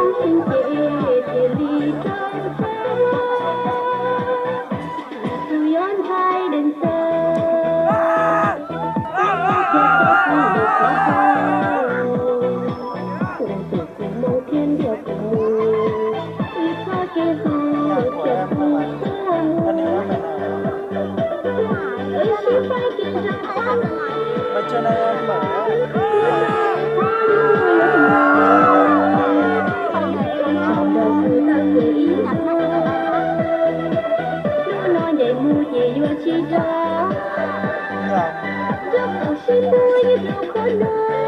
Ces cia li tau txhawb, kuv yuav ntshai dees txawv, cia kuv mus qhov twg, tus kuv mus thiab ntiag kuv mus, ib txoj kev hlub thiaj kuv tuag mus. Wb sib faib kev zoo qab, hnub no ncaim mus ces yuav tsis rov, nrog kuv sib puag ib hnub qhov no.